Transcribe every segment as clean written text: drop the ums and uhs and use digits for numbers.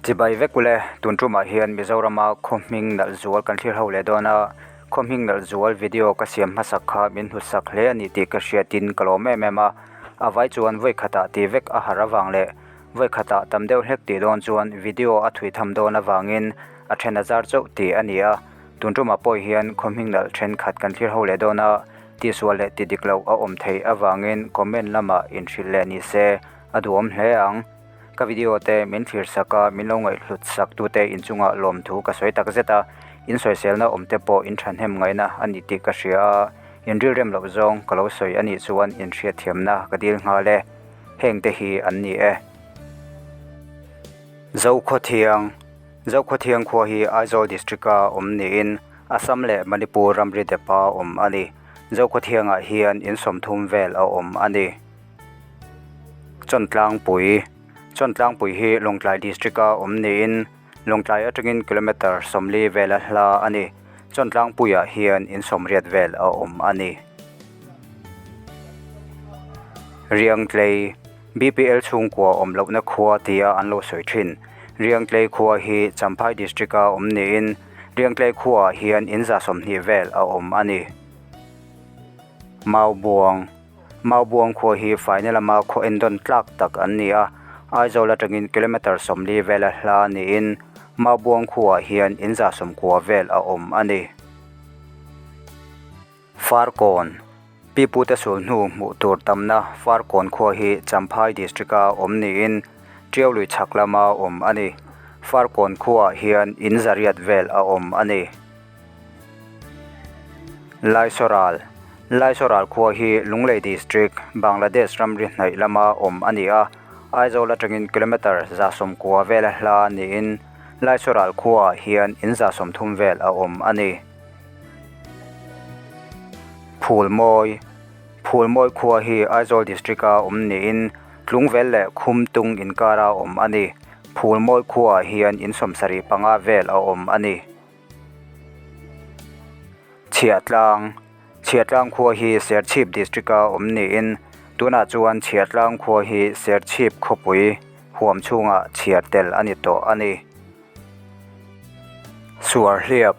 Chibai vek ule, tun tumah hian Mizorama khaw hming nalh zual kan thlir ho leh dawn a, khaw hming nalh zual video ka siam hmasak kha min hnutsak hle a ni tih ka hriatin ka lawm em em a, a vai chuan vawi khatah tih vek a har avang leh vawi khatah tam deuh hlek tih dawn chuan video a thui tham dawn avangin a then a zar chauh tih a ni a. Tun tumah pawh hian khaw hming nalh thenkhat kan thlir ho leh dawn a, tihsual leh ti dik loh a awm theih avangin comment lamah inhrilh leh ni se a duhawm hle ang. Ka video te min thlir sak a, min lo ngaihhlut sak tute inchungah lawmthu ka sawi tak zet a, in sawiselna awm te pawh in thahnem ngaihna a ni tih ka hria a, in rilrem loh zawng ka lo sawi a nih chuan in hriatthiamna ka dil nghal e. Heng te hi an ni e. Zokhawthiang. Zokhawthiang khua hi Aizawl District-a awm niin Assam leh Manipur ramri depa awm a ni. Zokhawthiangah hian in 30 vel a awm a ni. Chawntlangpui Chawntlangpui hi Lawngtlai District-a awm niin Lawngtlai atangin kilometre 40 vela hla a ni. Chawntlangpuiah hian in 80 vel a awm a ni. Riangtlei BPL chhungkua awm lohna khua tia an lo sawi thin. Riangtlei khua hi Champhai District-a awm niin Riangtlei khuaah hian in 20 vel a awm a ni. Maubuang Maubuang khua hi faina lama khaw endawn tlak tak an ni a, Aizawl atangin kilometre 40 vela hla niin Maubuang khuaah hian in 90 vel a awm a ni. Farkawn, Pipute sulhnu hmuh tur tamna Farkawn khua hi Champhai District-a awm niin Tiau lui chhak lama awm a ni. Farkawn khuaah hian in zariat vel a awm a ni. Laisoral, Laisoral khua hi Lunglei District, Bangladesh ramri hnaih lama awm a ni a, Aizawl atangin kilometre 190 vela hla niin Laisoral khuaah hian in 30 vel a awm a ni. Phulmawi Phulmawi khua hi Aizawl District-a awm niin Tlungvel leh Khumtung inkara awm a ni. Phulmawi khuaah hian in 75 vel a awm a ni. Chhiahtlang Chhiahtlang khua hi Serchhip District-a awm niin tunah chuan Chhiahtlang khua hi Serchhip khawpui huam chhungah chhiar tel a ni tawh a ni. Suarhliap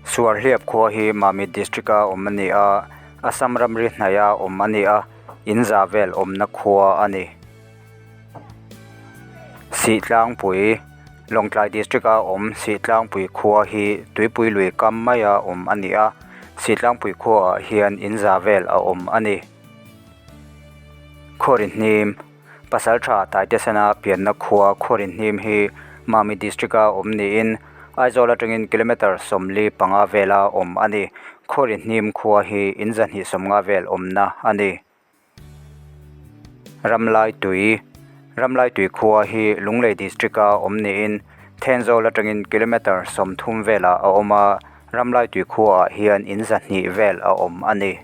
Suarhliap khua hi Mamit District-a awm a ni a, Assam ramri hnaia awm a ni a, in za vel awmna khua a ni. Sihtlangpui Lawngtlai District-a awm Sihtlangpui khua hi Tuipui lui kam maia awm a ni a, Sihtlangpui khuaah hian in za vel a awm a ni. Khawrihnim Pasaltha Taitesena pianna khua Khuarinhnim hi Mami District-a awm niin Aizawl atangin kilometre 45 vela awm a ni. Khuarinhnim khua hi in 250 vel awmna a ni. Ramlaitui Ramlaitui khua hi Lunglei District-a awm niin Thenzawl atangin kilometre 30 velah a awm a, Ramlaitui khuaah hian in 200 vel a awm a ni.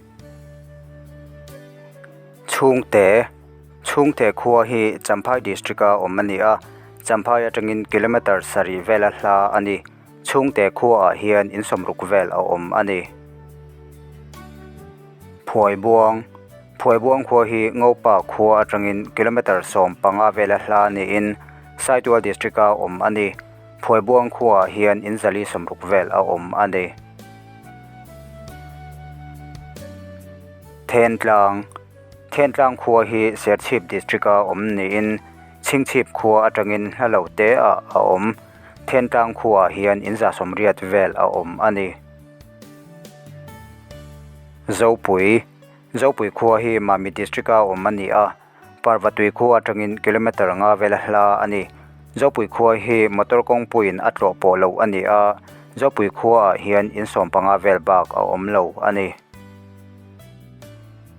Chhungte Chhungte khua hi Champhai District-a awm a ni a, Champhai atangin kilometre 7 vela hla a ni. Chhungte khuaah hian in 60 vel a awm a ni. Phuaibuang Phuaibuang khua hi Ngopa khua atangin kilometre 15 vela hla niin Saitual District-a awm a ni. Phuaibuang khuaah hian in 160 vel a awm a ni. Thentlang Thentlang khua hi Serchhip District-a awm niin Chhingchhip khua atangin hla lo te ah a awm. Thentlang khuaah hian in 180 vel a awm a ni. Zopui Zopui khua hi Mami District-a awm a ni a, Parvatui khua atangin kilometre nga vela hla a ni. Zopui khua hi motor kawngpuiin a tlawh pawh loh a ni a, Zopui khuaah hian in 15 vel bak a awm lo a ni.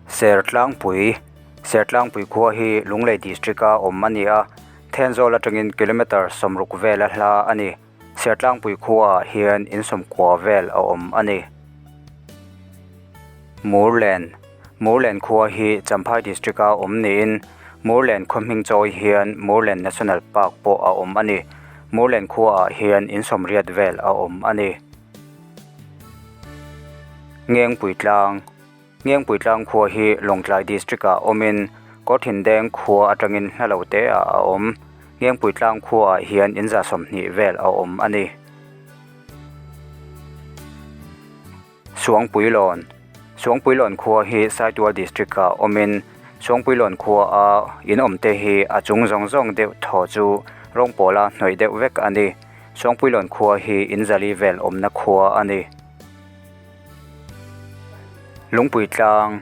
Sertlangpui Sertlangpui khua hi Lunglei District-a awm a ni a, Thenzawl atangin kilometre 60 vela hla a ni. Sertlangpui khuaah hian in 90 vel a awm a ni. Murlen Murlen khua hi Champhai District-a awm niin Murlen khaw hming chawi hian Murlen National Park pawh a awm a ni. Murlen khuaah hian in 80 vel a awm a ni. Ngengpui tlang Ngengpui tlang khua hi Lawngtlai District-ah awmin Kawrthindeng khua atangin hla lo te ah a awm. Ngengpui tlang khuaah hian in 120 vel a awm a ni. Suangpuilawn Suangpuilawn khua hi Saitual District ah awmin Suangpuilawn khua a in awm te hi a chung zawng zawng deuh thaw chu rawng pawla hnawih deuh vek a ni. Suangpuilawn khua hi in zali vel awmna khua a ni. Lungpui tlang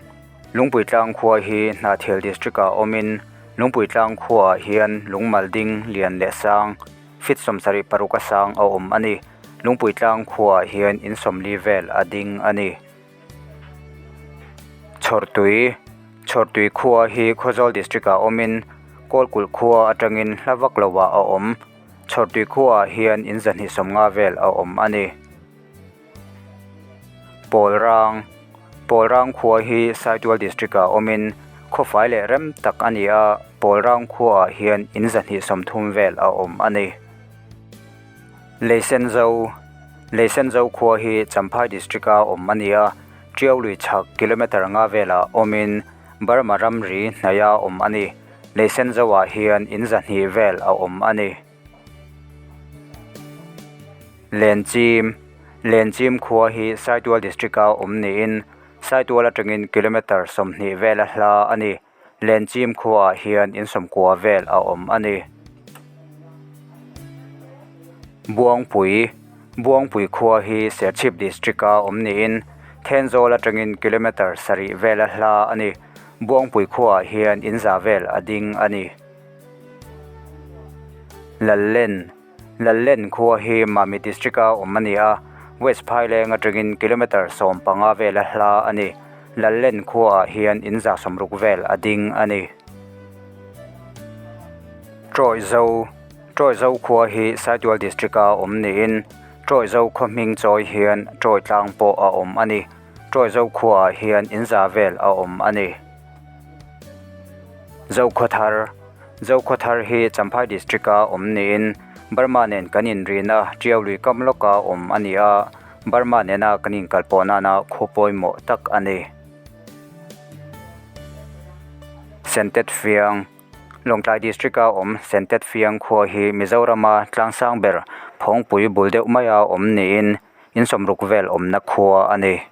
Lungpui tlang khua hi Hnahthial District ah awmin Lungpui tlang khuaah hian lungmal ding lian leh sang feet 76 a sang a awm a ni. Lungpui tlang khuaah hian in 40 vel a ding a ni. Chhawrtui Chhawrtui khua hi Khawzawl District ah awmin Kawlkulh khua atangin hla vak lovah a awm. Chhawrtui khuaah hian in 250 vel a awm a ni. Pawlrang Pawlrang khua hi Saitual District ah awmin khawfai leh rem tak a ni a, Pawlrang khuaah hian in 230 vel a awm a ni. Leisenzo Leisenzo khua hi Champhai District a awm a ni a, Tiau lui chhak kilometre nga velah awmin Burma ramri hnaia awm a ni. Leisenzo ah hian in 200 vel a awm a ni. Lenchim Lenchim khua hi Saitual District a awm niin Saitual atangin kilometre 20 vela hla a ni. Lenchim khuaah hian in 90 vel a awm a ni. Buangpui Buangpui khua hi Serchhip District a awm niin Thenzawl atangin kilometre 7 vela hla a ni. Buangpui khuaah hian in 100 vel a ding a ni. Lallen Lallen khua hi Mami District a awm a ni a, West Phaileng atangin kilometre 15 vela hla a ni. Lallen khuaah hian in 160 vel a ding a ni. Tawihzo Tawihzo khua hi Saitual District a awm niin Tawihzo khaw hming chawi hian Tawi tlang pawh a awm a ni. Tawihzo khuaah hian in 100 vel a awm a ni. Zokhawthar Zokhawthar hi Champhai District a awm niin Burma nen kan inrina Tiau lui kam lawka awm a ni a, Burma nena kan inkalpawh nana khaw pawimawh tak a ni. Sentet Fiang Lawngtlai District a awm Sentet Fiang khua hi Mizorama tlangsang ber Phawngpui bul deuh maia awm niin in 60 vel awmna khua a ni.